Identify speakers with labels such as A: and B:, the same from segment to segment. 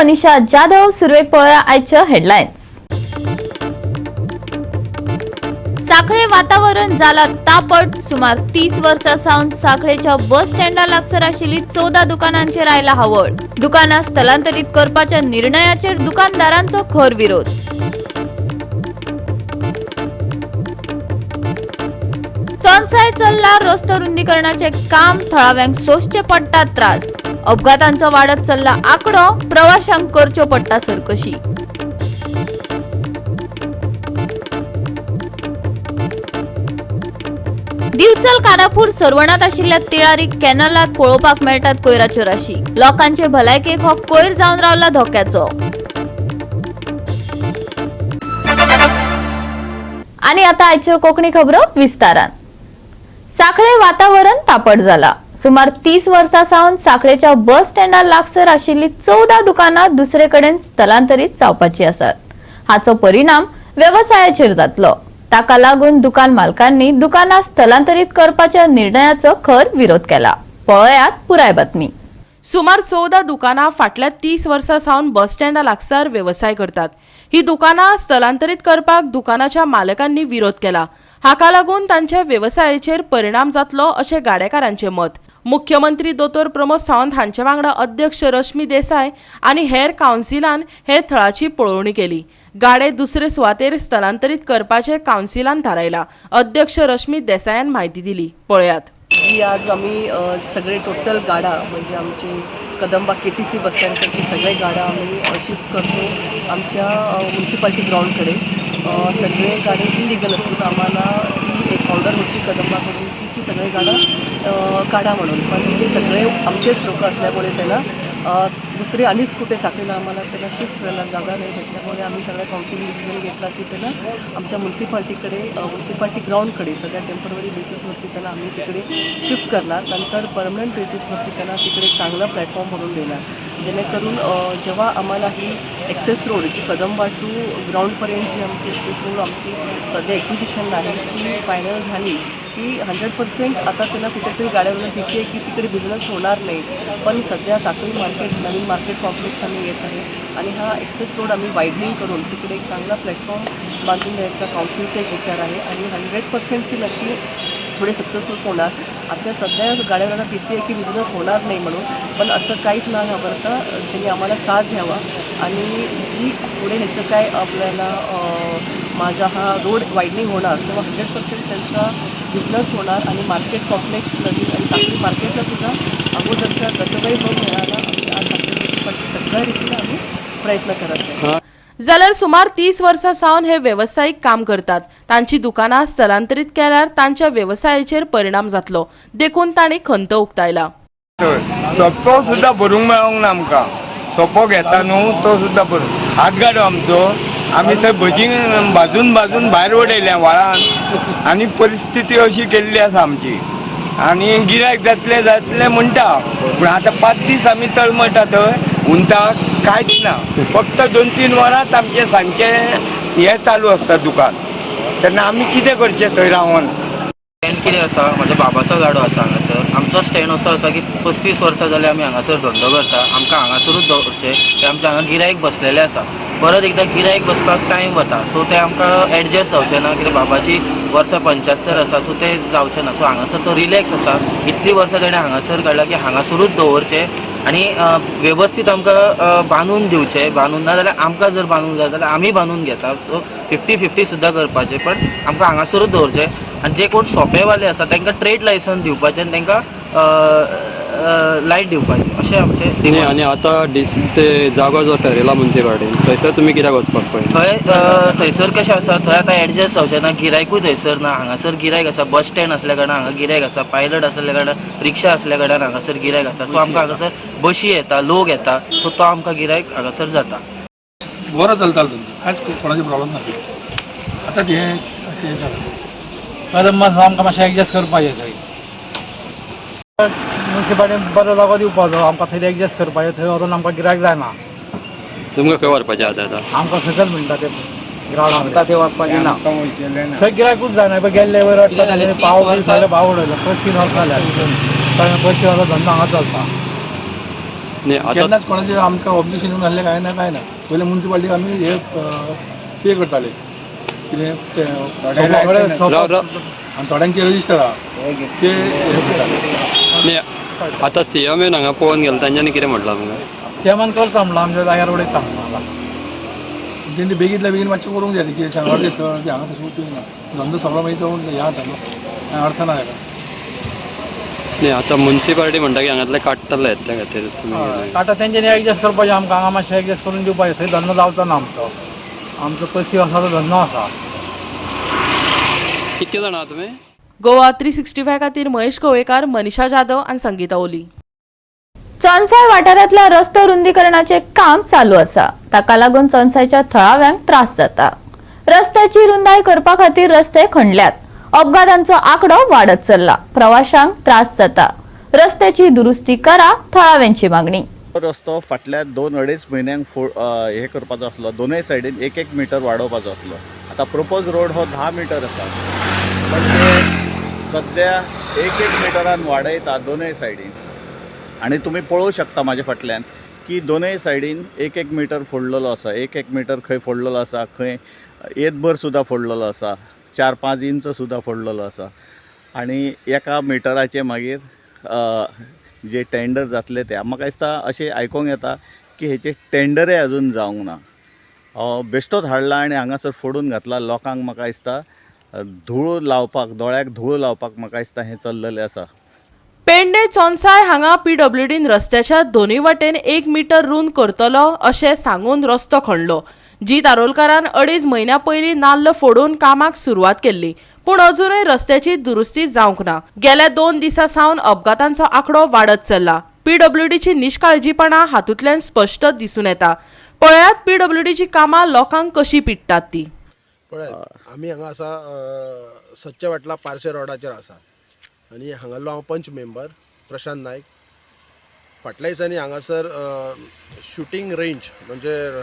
A: मनीषा जाधव. सुरवेक पळोवया आयच्यो हेडलायन्स. साखळे वातावरण जाला तापट. सुमार 30 वर्सां सावन साखळेच्या बस स्टँडा लागसर आशिल्ली 14 दुकानांचेर आयला हावळ. दुकानां स्थलांतरीत करपाच्या निर्णयाचेर दुकानदारांचो खर विरोध. चोनसाय चल्ला रस्तो रुंदीकरणाचे काम, थळाव्यांक सोंसचे पडटा त्रास. अपघातांचो वाडत चल्ला आकडो, प्रवाशांक करच्यो पडटा सरकशी. दिवचल कारापूर सर्वणात आशिल्ल्या तिळारी कॅनलात पळोवपाक मेळटात कोयराच्यो राशी. लोकांचे भलायकेक हो कोयर जावन रावला धोक्याचो. आणि आता आयच्यो कोकणी खबरो विस्तारान. साखळे वातावरण तापट जाला. सुमार 30 वर्सां सावन साखळेच्या बस स्टँडा लागसर आशिल्ली 14 दुकानां दुसरे कडेन स्थलांतरीत जावपाची आसात. हाचो परिणाम वेवसायाचेर जातलो. ताका लागून दुकान मालकांनी दुकानां स्थलांतरीत करपाच्या निर्णयाचो खर विरोध केला. पळयात पुराय बातमी.
B: सुमार 14 दुकानां फाटल्या 30 वर्सां सावन बस स्टँडा लागसार वेवसाय करतात. ही दुकानां स्थलांतरीत करपाक दुकानाच्या मालकांनी विरोध केला. हाका लागून तांच्या वेवसायाचेर परिणाम जातलो अशें गाडेकारांचें मत. मुख्यमंत्री दोतोर प्रमोद सावंत हांचे वांगडा अध्यक्ष रश्मी देसाय आनी हेर कावन्सिलान हे थळाची पळोवणी केली. गाडे दुसरे सुवातेर स्थलांतरीत करपाचें कावन्सिलान थारायलां. अध्यक्ष रश्मी देसायान म्हायती दिली, पळयात.
C: जी आज आम्ही सगळे टोटल गाडा म्हणजे आमचे कदंबा केटीसी बस स्टँडकडचे सगळे गाडा आम्ही शिफ्ट करतो आमच्या म्युन्सिपाल्टी ग्राउंडकडे. सगळे गाडे इलिगल असतात. आम्हाला ती एक ऑर्डर होती कदंबाकडून की ती सगळे गाडा काढा म्हणून, पण ते सगळे आमचेच लोक असल्यामुळे त्यांना दुसरे आणिच कुठे साखळीला आम्हाला त्यांना शिफ्ट करायला जागा नाही भेटल्यामुळे आम्ही सगळ्या काउन्सिल डिसिजन घेतला की त्यांना आमच्या म्युन्सिपाल्टीकडे, म्युन्सिपाल्टी ग्राउंडकडे सगळ्या टेम्पररी बेसिसवरती त्यांना आम्ही तिकडे शिफ्ट करणार. नंतर परमनंट बेसिसवरती त्यांना तिकडे चांगला प्लॅटफॉर्म बनवून देणार, जेणेकरून जेव्हा आम्हाला ही एक्सेस रोड जी कदंबा टू ग्राउंडपर्यंत जी आमची एक्सेस रोड आमची सध्या एक्विजिशन आहे ती फायनल झाली की 100% आता त्यांना कुठेतरी गाड्यावरून भीती आहे की तिकडे बिझनेस होणार नाही. पण सध्या साखळी मार्केट, नवीन मार्केट कॉम्प्लेक्स आम्ही येत आहे आणि हा एक्सेस रोड आम्ही वायडनिंग करून तिकडे एक चांगला प्लॅटफॉर्म बांधून द्यायचा काउन्सिलचा एक विचार आहे आणि 100% ती नक्की थोडे सक्सेसफुल होणार. आता सध्या गाड्यावाल्यांना भीती आहे की बिझनेस होणार नाही म्हणून, पण असं काहीच न घाबरता त्यांनी आम्हाला साथ द्यावा आणि जी पुढे ह्याचं काय आपल्याला माझा हा रोड वायडनिंग होणार तेव्हा 100% त्यांचा बिझनेस होणार आणि मार्केट कॉम्प्लेक्स नवीन आणि साखळी मार्केटला सुद्धा अगोदरच्या गतवैभव मिळाला. आम्ही आज साखळी म्युन्सिपाल्टी सगळ्या रीतीने आम्ही प्रयत्न करत आहे.
B: जाल्यार सुमार 30 वर्सां सावन हे वेवसायीक काम करतात. तांची दुकानां स्थलांतरीत केल्यार तांच्या वेवसायाचेर परिणाम जातलो, देखून तांणी खंत उक्तायला.
D: सोपो सुद्दां भरूंक मेळोंक ना आमकां. सोपो घेता न्हू तो सुद्दां भरूंक हातगाडो आमचो. आमी थंय भजीं भाजून भाजून भायर उडयल्या व्हाळान आनी परिस्थिती अशी केल्ली आसा आमची. आनी गिरायक जातलें जातलें म्हणटा, पूण आतां 5 दीस आमी तळमळटा थंय उंताक, कांयच ना. फक्त 2-3 वरांच आमचें सांजचें हें चालू आसता दुकान. तेन्ना आमी कितें करचें थंय रावन?
E: स्टँड कितें आसा, म्हज्या बाबाचो गाडो आसा हांगासर. आमचो स्टँड असो आसा की 35 वर्सां जालीं आमी हांगासर धंदो करता. आमकां हांगासरूच दवरचें. ते आमच्या हांगा गिरायक बसलेलें आसा. परत एकदां गिरायक बसपाक टायम वता, सो ते आमकां एडजस्ट जावचें ना. कित्याक बाबाची वर्सां 75 आसा, सो ते जावचें ना. सो हांगासर तो रिलॅक्स आसा. इतलीं वर्सां तेणें हांगासर काडला की हांगासरूच दवरचें आनी वेवस्थीत आमकां बांदून दिवचें. बांदून ना जाल्यार आमकां जर बांदूंक जाय जाल्यार आमी बांदून घेता. सो 50-50 सुद्दां करपाचें, पण आमकां हांगासरूच दवरचें. आनी जे कोण सोपेवाले आसा तांकां ट्रेड लायसन्स दिवपाचें आनी तांकां लायट दिवपाची, अशें आमचें
F: न्ही. आनी आतां ते जागो जो ठरयला मुन्सिपाल्टीन थंयसर तुमी कित्याक वचपाक पळयना?
E: थंय थंयसर कशें आसा, थंय आतां एडजस्ट जावचें ना. गिरायकूय थंयसर ना. हांगासर गिरायक आसा. बस स्टँड आसल्या कारणान हांगा गिरायक आसा. पायलट आसल्या कारणान, रिक्षा आसल्या कारणान हांगासर गिरायक आसा. सो आमकां हांगासर बशी येता, लोक येता, सो तो आमकां गिरायक हांगासर जाता.
G: बरो चलतालो धंदो, कांयच कोणाचे प्रॉब्लम नासले. आतां हें अशें जालां.
H: कदंबा आमकां मातशें एडजस्ट करपाचें. थंय मुन्सिपाल्टीन बरो जागो दिवपाचो आमकां, थंय एडजस्ट करपाचें. थंय व्हरून आमकां गिरायक जायना.
F: तुमकां खंय व्हरपाचें आतां आतां?
H: आमकां थंयसर म्हणटा ते ग्रावंडा.
D: थंय वचपाचें ना.
H: थंय गिरायकूच जायना. पळय गेल्ले वयर
E: कितें जालें, 30
H: पाव
E: वर्सां
H: सगळें भाव उडयलो. 35 वर्सां जाल्यार 35 वर्सां धंदो हांगा चलता.
F: न्ही आतां
G: केन्नाच कोणाचें आमकां ऑब्जेक्शन येवंक नासलें, कांय ना, कांय ना. पयलीं मुन्सिपाल्टीक आमी हे पे करताले कितें ते
F: राव राव.
G: आनी थोड्यांचे रजिस्टर आहा ते हे करताले.
F: न्ही आतां सीएम येवन हांगा पळोवन गेलो, तांच्यांनी कितें म्हटलां तुमकां?
H: सीएमान करता म्हणलां, आमच्या जाग्यार उडयता म्हणलां.
G: तेणी बेगींतल्या बेगीन मातशें करूंक जाय की सांगवाडे थळ हांगा तशें उपयोग ना, धंदो सगळो मागीर तो ह्या जाता न्हू, कांय अर्थ ना ताका.
F: न्ही आतां मुन्सिपाल्टी म्हणटा की हांगातले काडटले, त्या खातीर तुमी
H: आतां तेंच्यांनी एडजस्ट करपाचें, आमकां हांगा मातशें एडजस्ट करून दिवपाचें. थंय धंदो जावचो ना आमचो, आमचो 35 वर्साचो धंदो आसा.
F: कितके जाणां आहा तुमी?
B: गोवा 365 खातीर महेश गोवेकार, मनीषा जाधव आनी संगीता ओली.
A: चोनसाय वाठारांतल्या रस्तो रुंदीकरणाचे काम चालू आसा. ताका लागून चोनसायच्या थळाव्यांक त्रास जाता. रस्त्याची रुंदाय करपा खातीर रस्ते खणल्यात. अपघातांचो आंकडो वाडत चल्ला. प्रवाशांक त्रास जाता. रस्त्याची दुरुस्ती करा, थळाव्यांची मागणी.
I: रस्तो फाटल्या 2-2.5 म्हयन्यांक हे करपाचो आसलो, दोनूय सायडीन 1-1 मिटर वाडोवपाचो आसलो. आतां प्रपोज रोड हो 10 मिटर आसा, पण ते सद्या 1-1 मिटरान वाडयता दोनूय सायडीन. आनी तुमी पळोवंक शकता म्हाजे फाटल्यान की दोनूय सायडीन 1-1 मिटर फोडलेलो आसा. 1-1 मिटर खंय फोडलेलो आसा, खंय येतभर सुद्दां फोडलेलो आसा, 4-5 इंच सुद्दां फोडलेलो आसा. आनी 1 मिटराचे मागीर जे टेंडर जातले ते म्हाका दिसता अशें आयकोंक येता की हेचे टेंडरय अजून जावंक ना. बेश्टोच हाडला आनी हांगासर फोडून घातला. लोकांक म्हाका दिसता धूळ लावपाक, दोळ्याक धूळ लावपाक म्हाका दिसता हें चल्लेलें आसा.
B: पेडणे चोनसाय हांगा पीडब्ल्यूडीन रस्त्याच्या दोनूय वाटेन 1 मिटर रुंद करतलो अशें सांगून रस्तो खणलो. जी दारोलकारान 2.5 म्हयन्या पयलीं नाल्ल फोडून कामाक सुरवात केल्ली, पूण अजुनूय रस्त्याची दुरुस्ती जावंक ना. गेल्या 2 दिसां सावन अपघातांचो आंकडो वाडत चल्ला. पीडब्ल्यूडीची निश्काळजीपणा हातूंतल्यान स्पश्ट दिसून येता. पळयात पीडब्ल्यूडीची कामां लोकांक कशी पिडटात ती.
J: पळयात, आमी हांगा आसा सच्चे वाटला पार्से रोडाचेर आसा आनी हांगालो हांव पंच मेंबर प्रशांत नायक. फाटल्या दिसांनी हांगासर शुटींग रेंज म्हणजे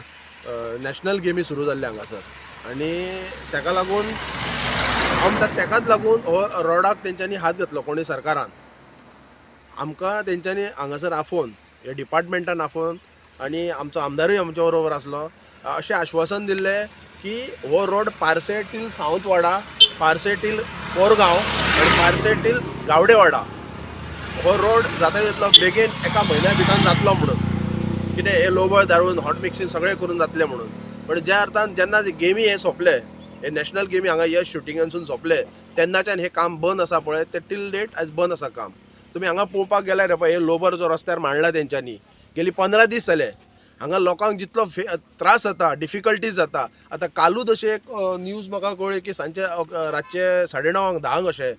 J: नॅशनल गेमी सुरू जाल्ले हांगासर आनी ताका लागून हांव म्हणटा ताकाच लागून हो रोडाक तेंच्यांनी हात घातलो कोणी सरकारान. आमकां तेंच्यांनी हांगासर आफोवन, ह्या डिपार्टमेंटान आफोवन आनी आमचो आमदारूय आमच्या बरोबर आसलो, अशें आश्वासन दिल्लें की हो road Parse till Sawantwada, Parse till Korgaon आनी पार्से टील गावडेवाडा हो रोड जाता तितलो बेगीन 1 म्हयन्या भितर जातलो म्हणून. कितें हे लोबळ धाडून हॉट मिक्सींग सगळें करून जातलें म्हणून. पण ज्या अर्थान जेन्ना गेमी हे सोंपले, हे नॅशनल गेमी हांगा यश शुटिंगानसून सोंपले तेन्नाच्यान हें काम बंद आसा. पळय ते टील डेट आयज बंद आसा काम. तुमी हांगा पळोवपाक गेल्यार पळय हे लोबर जो रस्त्यार मांडला तेंच्यांनी गेली 15 दीस जाले. हांगा लोकांक जितलो त्रास जाता, डिफिकल्टीज जाता. आतां कालूच अशें एक न्यूज म्हाका कळ्ळी की सांजचे रातचे 9:30 10 अशें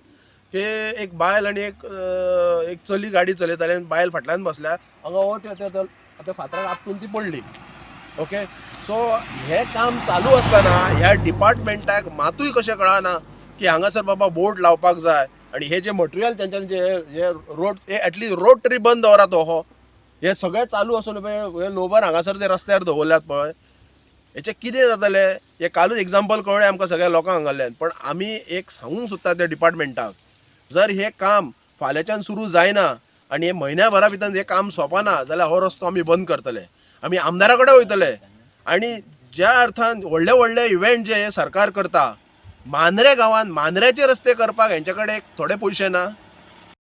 J: की एक बायल आनी एक चली गाडी चलयताली आनी बायल फाटल्यान बसल्या, हांगा हो त्या फातरार आपटून ती पडली. ओके, सो हें काम चालू आसतना ह्या डिपार्टमेंटाक मातूय कशें कळना की हांगासर बाबा बोर्ड लावपाक जाय आनी हे जे मटेरियल तेंच्यांनी जे हे रोड हे एटलिस्ट रोड तरी बंद दवरात. हो हे सगळें चालू आसून पळय हे लोबर हांगासर ते रस्त्यार दवरल्यात पळय, हेचें कितें जातलें हें कालूच एग्जाम्पल कळ्ळें आमकां सगळ्या लोकांक हांगासरल्यान. पण आमी एक सांगूंक सोदता त्या डिपार्टमेंटाक, जर हें काम फाल्यांच्यान सुरू जायना आनी हे म्हयन्या भरा भितर हें काम सोंपना जाल्यार हो रस्तो आमी बंद करतले, आमी आमदारा कडेन वयतले. आनी ज्या अर्थान व्हडले व्हडले इव्हेंट जे हे सरकार करता, मांद्रे गांवांत मांद्र्याचे रस्ते करपाक हेंचे कडेन थोडे पयशे ना.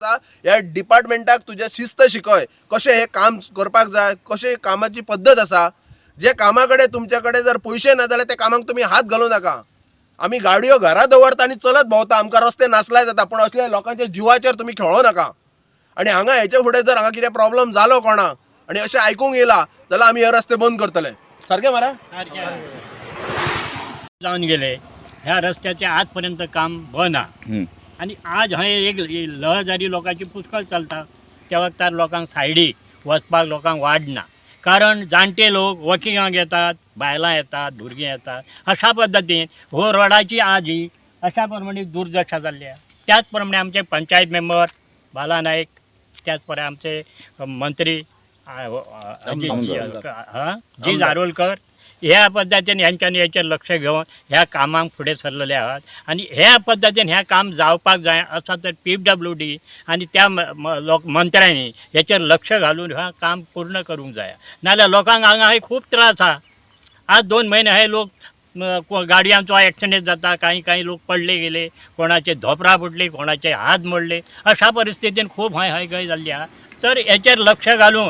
J: ह्या डिपार्टमेंटाक तुजें शिस्त शिकय, कशें हें काम करपाक जाय, कशें कामाची पद्दत आसा. जे कामा कडेन तुमचे कडेन जर पयशे ना जाल्यार त्या कामाक तुमी हात घालूं नाका. आमी गाडयो घरा दवरता आनी चलत भोंवता, आमकां रस्ते नासल्यार जाता, पूण असल्या लोकांच्या जिवाचेर तुमी खेळो नाका. आनी हांगा हेचे फुडें जर हांगा कितें प्रॉब्लम जालो कोणाक आनी अशें आयकूंक येयला जाल्यार आमी हे रस्ते बंद करतले. सारकें मरे
K: जावन गेले ह्या रस्त्याचें आजपर्यंत काम बंद आहा आनी आज हय एक लहजारी लोकांची पुष्कळ चलता. त्या वक्तार लोकांक सायडीक वचपाक लोकांक वाडना, कारण जाणटे लोक वॉकिंगाक येतात, बायलां येतात, भुरगीं येतात. अशा पद्दतीन हो रोडाची आज ही अशा प्रमाणे दुर्दशा जाल्ली आहा. त्याच प्रमाणे आमचे पंचायत मेंबर बाला नायक, त्याच प्रमाणे आमचे मंत्री जी जारोलकर ह्या पद्दतीन हेंच्यांनी हेचेर लक्ष घेवन ह्या कामांक फुडें सरलेले आहात आनी ह्या पद्दतीन हें काम जावपाक जाय आसा तर PWD आनी त्या लोक मंत्र्यांनी हेचेर लक्ष घालून हें काम पूर्ण करूंक जाय. नाजाल्यार लोकांक हांगा हे खूब त्रास आहा. आज 2 म्हयने हे लोक गाडयांचो एक्सिडेंट जाता, कांय कांय लोक पडले गेले, कोणाचे धोपरां फुटली, कोणाचे हात मोडले, अशा परिस्थितीन खूब हय हय गय जाल्ली आहा. तर हेचेर लक्ष घालून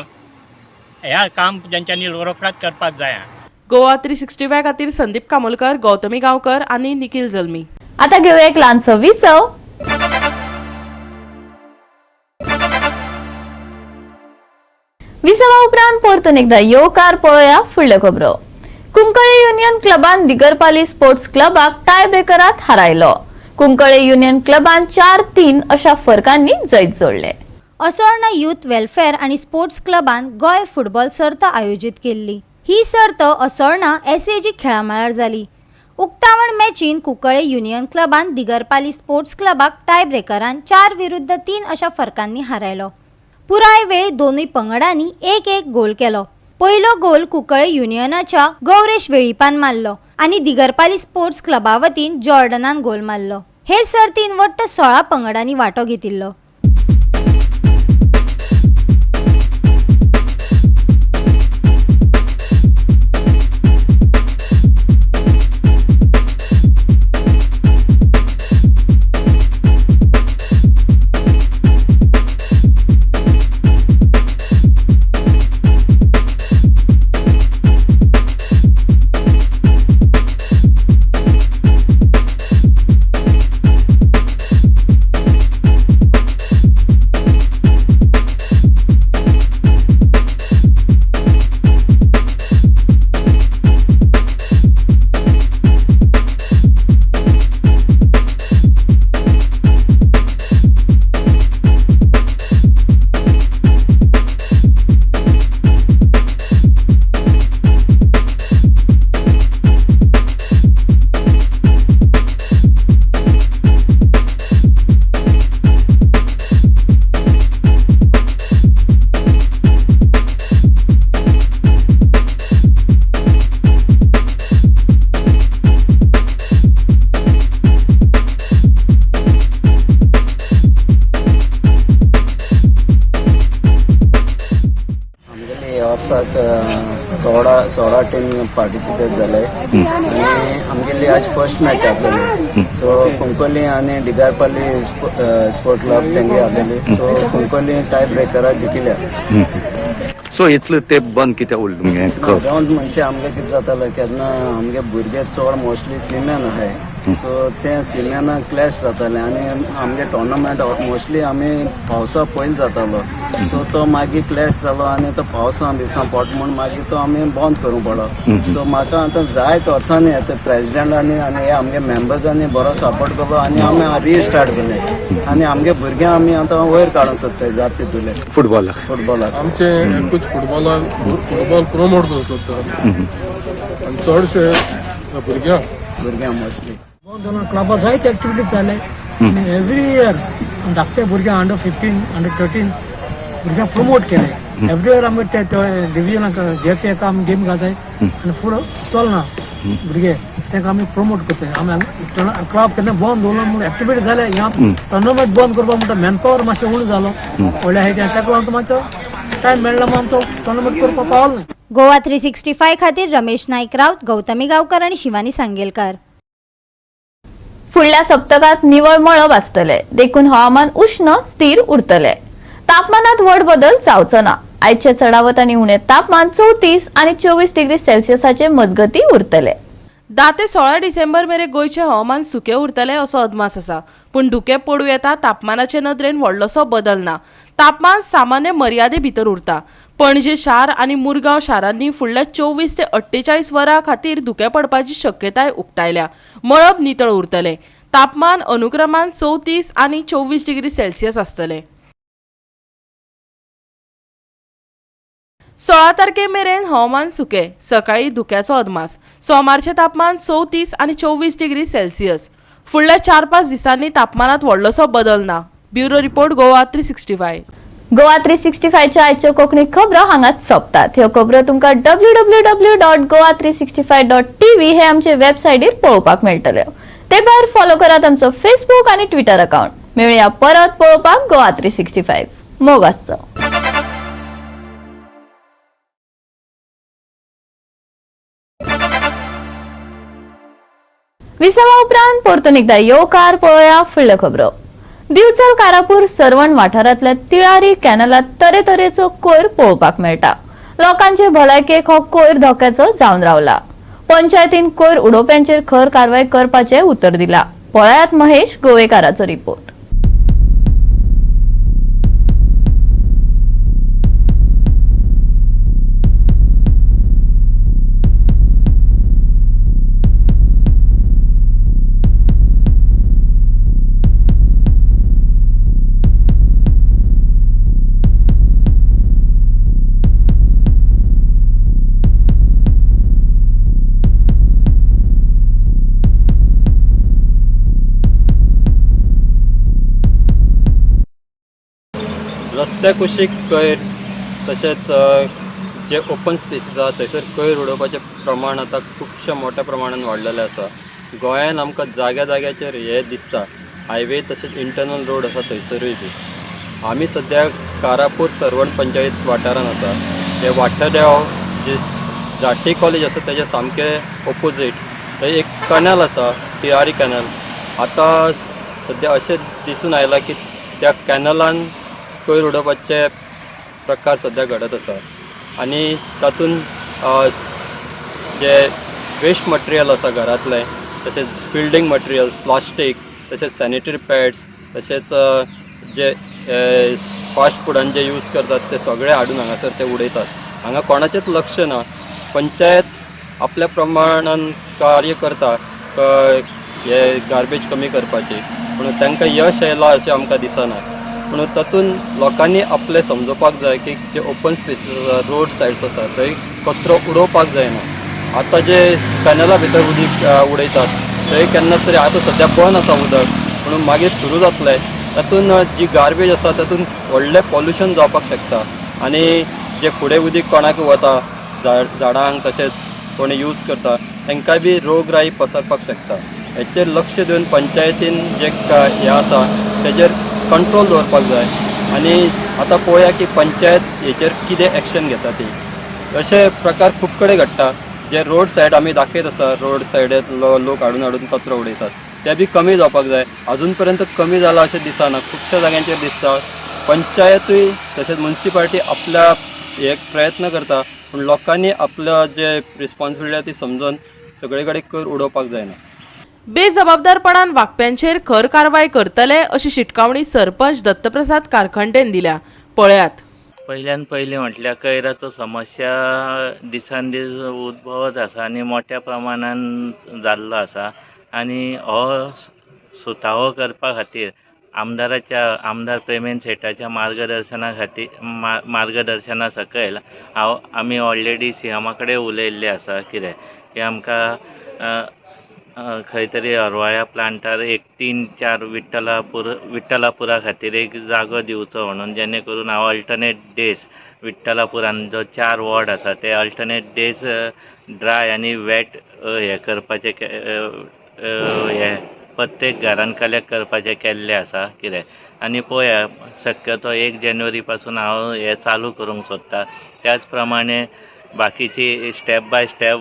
K: ह्या काम तेंच्यांनी रोखडात करपाक जाय.
B: गोवा 365 खातीर संदीप कामोलकर, गौतमी गांवकर आनी निखिल जल्मी.
A: आता घेऊया एक ल्हानसो विसव. विसवा उपरांत परतून एकदा येवकार पळोवया फुडल्यो खबरो. कुंकळे युनियन क्लबान दिगरपाली स्पोर्ट्स क्लबाक टाय ब्रेकरात हारायलो. कुंकळे युनियन क्लबान 4-3 अशा फरकांनी जैत जोडले.
L: असोळणा यूथ वेलफेअर आनी स्पोर्ट्स क्लबान गोंय फुटबॉल सर्त आयोजीत केल्ली. ही सर्त असोळणा SAG खेळामळार जाली. उक्तावण मॅचीन कुंकळे युनियन क्लबान दिगरपाली स्पोर्ट्स क्लबाक टाय ब्रेकरान 4-3 अशा फरकांनी हारायलो. पुराय वेळ दोनूय पंगडांनी 1-1 गोल केलो. पयलो गोल कुंकळे युनियनाच्या गौरेश वेळीपान मारलो आनी दिगरपाली स्पोर्ट्स क्लबा वतीन जॉर्डनान गोल मारलो. हे सर्तीन वट्ट 16 पंगडांनी वांटो घेतिल्लो.
M: वर्साक 16 टीम पार्टिसिपेट जाले आनी आमगेली आज फर्स्ट मॅच आसलेली. सो कुंकळ्ळी आनी डिगारपल्ली स्पोर्ट क्लब तेंगे आसलेली. सो कुंकळ्ळी टाय ब्रेकराक जिखल्या.
N: सो इतले ते बंद कित्याक उरलें तुमगें?
M: बंद म्हणजे आमगे कितें जातालें केन्ना आमगे भुरगे चड मोस्टली सिमेन आहाय, सो ते सिमेना क्लॅश जाताले आनी आमगे टोर्नामेंट मोस्टली आमी पावसा पयलीं जातालो. सो तो मागीर क्लॅश जालो आनी तो पावसा बिसां पोट म्हूण मागीर तो आमी बंद करूंक पडलो. सो म्हाका आतां जायत वर्सांनी आतां प्रेजिडेंटांनी आनी हे आमगे मेंबर्सांनी बरो सपोर्ट केलो आनी आमी रिस्टार्ट केलें आनी आमगे भुरग्यांक आमी आतां वयर काडूंक सोदताय जात तितूले फुटबॉलाक.
O: आमचे एकूच फुटबॉलाक फुटबॉल प्रोमोट करूंक सोदता आनी चडशे भुरग्यांक
M: मोस्टली
P: क्लबा जायते एक्टिविटीज जाले आनी एवरी इयर धाकटे भुरग्यांक अंडर 15 अंडर 13 भुरग्यांक प्रमोट केले. एवरी इयर आमी ते डिविजनाक जेफीएक आमी गेम घालताय आनी फुडें चलना भुरगे तांकां आमी प्रमोट करताय. आमी क्लब केन्ना बंद दवरलो म्हूण एक्टिविटी जाले ह्या टोर्नामेंट बंद करपाक म्हणटा मॅन पावर मातशें उणो जालो व्हडल्या हाय ताका लागून मातसो टायम मेळ्ळा म्हूण आमचो टोर्नामेंट करपाक पावलो ना.
L: गोवा 365 खातीर रमेश नाईक राऊत, गौतमी गावकर आनी शिवानी सांगेलकार.
A: फुडल्या सप्तकात निवळ मळब आसतले, देखून हवामान उष्ण स्थिर उरतले. तापमानात व्हड बदल जावचो ना. आयचे चडावत आनी उणें तापमान 34 आनी 24 डिग्री सेल्सियसाचे मजगती उरतले.
B: 10 ते 16 डिसेंबर मेरेन गोंयचें हवामान सुकें उरतलें असो अदमास आसा, पूण धुकें पडूं येता. तापमानाचे नदरेन व्हडलोसो बदल ना. तापमान सामान्य मर्यादे भितर उरता. पणजे शार आनी मुरगांव शारांनी फुडल्या 24 ते 48 वरां खातीर धुकें पडपाची शक्यताय उक्तायल्या. मळब नितळ उरतलें. तापमान अनुक्रमान 34 आनी 24 डिग्री सेल्सियस आसतलें. 16 तारखे मेरेन हवामान सुकें, सकाळी धुक्याचो अदमास. सोमारचें तापमान 34 आनी 24 डिग्री सेल्सियस. फुडल्या 4-5 दिसांनी तापमानात व्हडलोसो बदल ना. Bureau report, Goa 365.
A: गोवा 365च्या आयच्यो कोंकणी खबरो हांगाच सोंपतात. ह्यो खबरो तुमकां www.goa365.tv हे आमचे वेबसायटीर पळोवपाक मेळटल्यो. ते भायर फॉलो करात आमचो फेसबूक आनी ट्विटर अकाउंट. मेळया परत पळोवपाक गोवा 365. मोग आसचो. विसवा उपरांत परतून एकदा येवकार. पळोवया फुडल्यो खबरो. दिवचल कारापूर सर्वण वाठारांतल्या तिळारी कॅनलात तरेतरेचो कोयर पळोवपाक मेळटा. लोकांचे भलायकेक हो कोयर धोक्याचो जावन रावला. पंचायतीन कोयर उडोवप्यांचेर खर कारवाय करपाचें उतर दिला. पळयात महेश गोवेकाराचो रिपोर्ट.
F: रस्त्या कुशीक कोयर तशेंच जे ओपन स्पेसीस आसा थंयसर कोयर उडोवपाचें प्रमाण आतां खुबशे मोठ्या प्रमाणान वाडलेलें आसा. गोंयान आमकां जाग्या जाग्याचेर हें दिसता. हायवे तशेंच इंटरनल रोड आसा थंयसरूय बी. आमी सद्या कारापूर सर्वण पंचायत वाठारान आसा. हे वाठादेव जे झाटी कॉलेज आसा तेज्या सामकें ओपोजीट थंय एक कॅनल आसा, तिळारी कॅनल. आतां सद्या अशें दिसून आयलां की त्या कॅनलान कोयर उडोवपाचे प्रकार सद्या घडत आसा आनी तातूंत जे वेस्ट मटेरियल आसा घरांतलें, तशेंच बिल्डींग मटेरियल्स, प्लास्टीक, तशेंच सॅनिटरी पॅड्स, तशेंच जे फास्ट फुडान जे यूज करतात ते सगळे हाडून हांगासर ते उडयतात. हांगा कोणाचेंच लक्ष ना. पंचायत आपल्या प्रमाणान कार्य करता हे गार्बेज कमी करपाची, पूण तांकां यश येयलां अशें आमकां दिसना. पूण तातूंत लोकांनी आपलें समजोवपाक जाय की जे ओपन स्पेसीस आसा, रोड सायड्स आसा, थंय कचरो उडोवपाक जायना. आतां जे कॅनला भितर उदीक उडयतात थंय केन्ना तरी, आतां सद्या बंद आसा उदक, पूण मागीर सुरू जातलें, तातूंत जी गार्बेज आसा तातूंत व्हडलें पॉल्युशन जावपाक शकता आनी जे फुडें उदीक कोणाक वता, झाडांक तशेंच कोणी यूज करता तांकांय बी रोगराई पसरपाक शकता. हेचेर लक्ष दिवन पंचायतीन जे हें आसा तेजेर कंट्रोल दवरपाक जाय आनी आतां पळोवया की पंचायत हेचेर कितें एक्शन घेता ती. अशे प्रकार खूब कडेन घडटा. जे रोड सायड आमी दाखयत आसा, रोड सायडीर लोक हाडून हाडून कचरो उडयतात, ते बी कमी जावपाक जाय. अजून पर्यंत कमी जाला अशें दिसना. खुबश्या जाग्यांचेर दिसता. पंचायतूय तशेंच मुन्सिपालिटी आपल्या एक प्रयत्न करता, पूण लोकांनी आपल्या जे रिस्पॉन्सिबिलिटी आसा ती समजून सगळे कडेन कोयर उडोवपाक जायना.
B: बेजबाबदारपणान वागप्यांचेर खर कारवाय करतले अशी शिटकावणी सरपंच दत्तप्रसाद कारखंडेन दिल्या. पळयात.
Q: पयल्यान पयलीं म्हटल्यार कयराचो समस्या दिसान दीस उद्भवत आसा आनी मोठ्या प्रमाणान जाल्लो आसा आनी हो सुटावो करपा खातीर आमदार प्रेमेंद शेटाच्या मार्गदर्शना खातीर मार्गदर्शना सकयल आमी ऑलरेडी सीएमा कडेन उलयल्लें आसा कितें की आमकां खंय तरी हरवळ्या प्लांटार एक 3-4 विठ्ठलापुरा खातीर एक जागो दिवचो म्हणून, जेणे करून हांव अल्टरनेट डेज विठ्ठलापुरान जो 4 वॉर्ड आसा ते अल्टरनेट डेज ड्राय आनी वेट हे करपाचे हे प्रत्येक घरान कलेक्ट करपाचें केल्लें आसा कितें. आनी पळोवया शक्यतो 1 जानेवारी पासून हांव हें चालू करूंक सोदता. त्याच प्रमाणे बाकीची स्टेप बाय स्टेप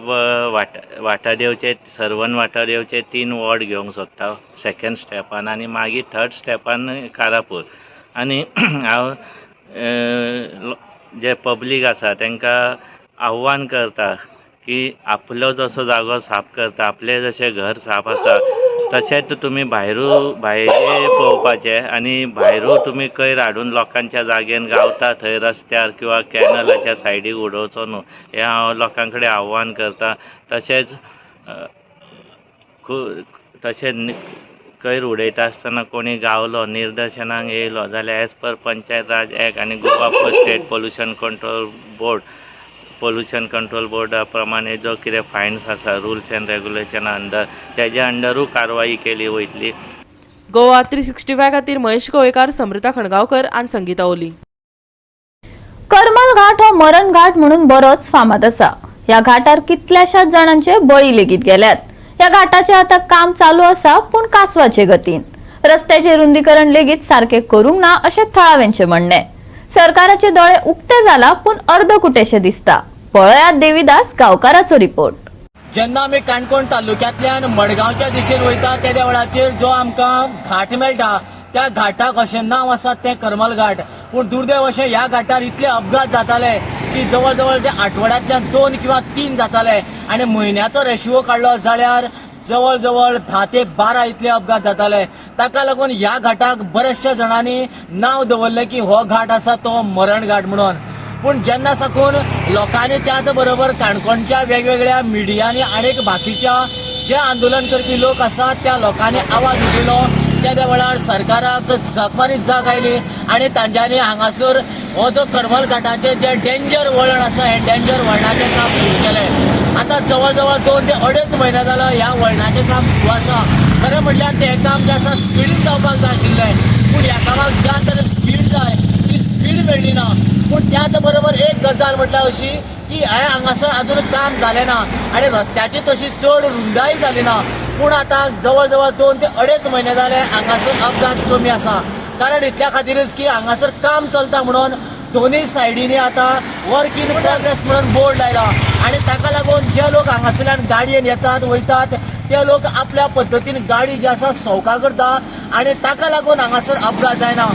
Q: वाठादेवचे सर्वन वाठादेवचे 3 वॉर्ड घेवंक सोदता सेकेंड स्टेपान आनी मागीर थर्ड स्टेपान कारापूर. आनी हांव जे पब्लीक आसा तांकां आव्हान करता की आपलो जसो जागो साफ करता, आपलें जशें घर साफ आसा तशेंच तुमी भायरे पळोवपाचें आनी भायरू तुमी कयर हाडून लोकांच्या जाग्यान गावता थंय रस्त्यार किंवा कॅनलाच्या सायडीक उडोवचो न्हू, हें हांव लोकां कडेन आव्हान करता. तशेंच तशेंच कयर उडयता आसतना कोणी गावलो, निर्दशनाक येयलो जाल्यार as per Panchayat Raj act आनी Goa state pollution control board pollution control बोर्डा प्रमाणे जो कितें फायन्स आसा रुल्स एंड रेगुलेशना अंडर तेज्या अंडरूय कारवाई केली वयतली.
B: गोवा 365 खातीर महेश गोवेकार, समृता खणगांवकर आनी संगीता ओली.
A: करमल घाट हो मरण घाट म्हणून बरोच फामाद आसा. ह्या घाटार कितल्याशाच जाणांचे बळी लेगीत गेल्यात. ह्या घाटाचे आता काम चालू आसा, पूण कासवाचे गतीन. रस्त्याचे रुंदीकरण लेगीत सारखे करूंक ना अशें थळाव्यांचे म्हणणें. सरकाराचे दोळे उक्ते जाला पूण अर्दकुटेशे दिसता. पळयात देवीदास गांवकाराचो रिपोर्ट.
R: जेन्ना आमी काणकोण तालुक्यांतल्यान मडगांवच्या दिशेन वयता तेद्या वेळाचेर जो आमकां घाट मेळटा त्या घाटाक अशें नांव आसा तें करमल घाट. पूण दुर्दैव अशें ह्या घाटार इतले अपघात जाताले की जवळ जवळ ते आठवड्यांतल्यान 2 किंवा 3 जाताले आनी म्हयन्याचो रेशियो काडलो जाल्यार जवळ जवळ 10 ते 12 इतले अपघात जाताले. ताका लागून ह्या घाटाक बऱ्याचशा जाणांनी नांव दवरलें की हो घाट आसा तो मरण घाट म्हणून. पूण जेन्ना साकून लोकांनी त्याच बरोबर काणकोणच्या वेगवेगळ्या मिडियांनी आनी बाकीच्या जे आंदोलन करपी लोक आसात त्या लोकांनी आवाज उठयलो त्या वेळार सरकाराक झकमारीत जाग आयली आनी तांच्यांनी हांगासर हो जो करमल घाटाचें जें डेंजर वळण आसा हें डेंजर वळणाचें काम सुरू केलें. आतां जवळ जवळ 2 ते 2.5 म्हयने जालो ह्या वळणाचें काम सुरू आसा. खरें म्हटल्यार तें काम जें आसा स्पिडीन जावपाक जाय आशिल्लें, पूण ह्या कामाक ज्या तरेन स्पीड जाय ती स्पीड मेळ्ळी ना. पूण त्याच बरोबर एक गजाल म्हटल्यार अशी की हें हांगासर आजून काम जालें ना आनी रस्त्याची तशी चड रुंदाय जाली ना. पूण आतां जवळ जवळ 2 ते 2.5 म्हयने जाले हांगासर अपघात कमी आसा. कारण इतल्या खातीरच की हांगासर काम चलता म्हणून दोनूय सायडींनी आतां वर्क इन प्रोग्रेस म्हणून बोर्ड लायला आनी ताका लागून जे लोक हांगासरल्यान गाडयेन येतात वयतात ते लोक आपल्या पद्दतीन गाडी जी आसा सवका करता आनी ताका लागून हांगासर अपघात जायना.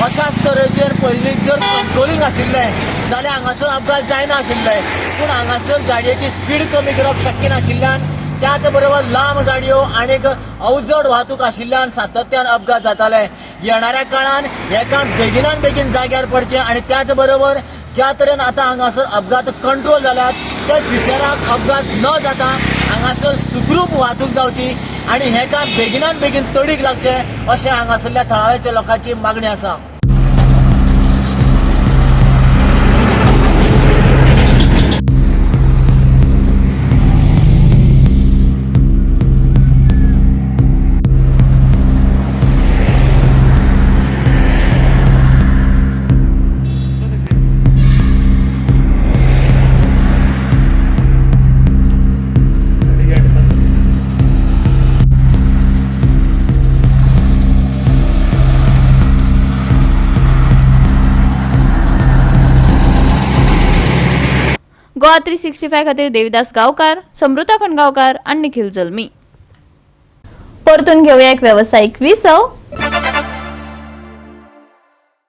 R: अशाच तरेचेर पयलीं जर कंट्रोलिंग आशिल्लें जाल्यार हांगासर अपघात जायना आशिल्ले. पूण हांगासर गाडयेची स्पीड कमी करप शक्य नाशिल्ल्यान त्याच बरोबर लांब गाडयो आनी अवजड वाहतूक आशिल्ल्यान सातत्यान अपघात जाताले. येणाऱ्या काळान हें काम बेगिनान बेगीन जाग्यार पडचें आनी त्याच बरोबर ज्या तरेन आतां हांगासर अपघात कंट्रोल जाल्यात त्या फ्युचराक अपघात न जाता हांगासर सुखरूप वाहतूक जावची आनी हें काम बेगिनान बेगीन तडीक लागचें अशें हांगासरल्या थळाव्याच्या लोकांची मागणी आसा.
A: गोवा 365 खातीर देवीदास गावकार, समृता खणगावकार आनी निखिल जल्मी. परतून घेऊया एक व्यावसायिक विसव.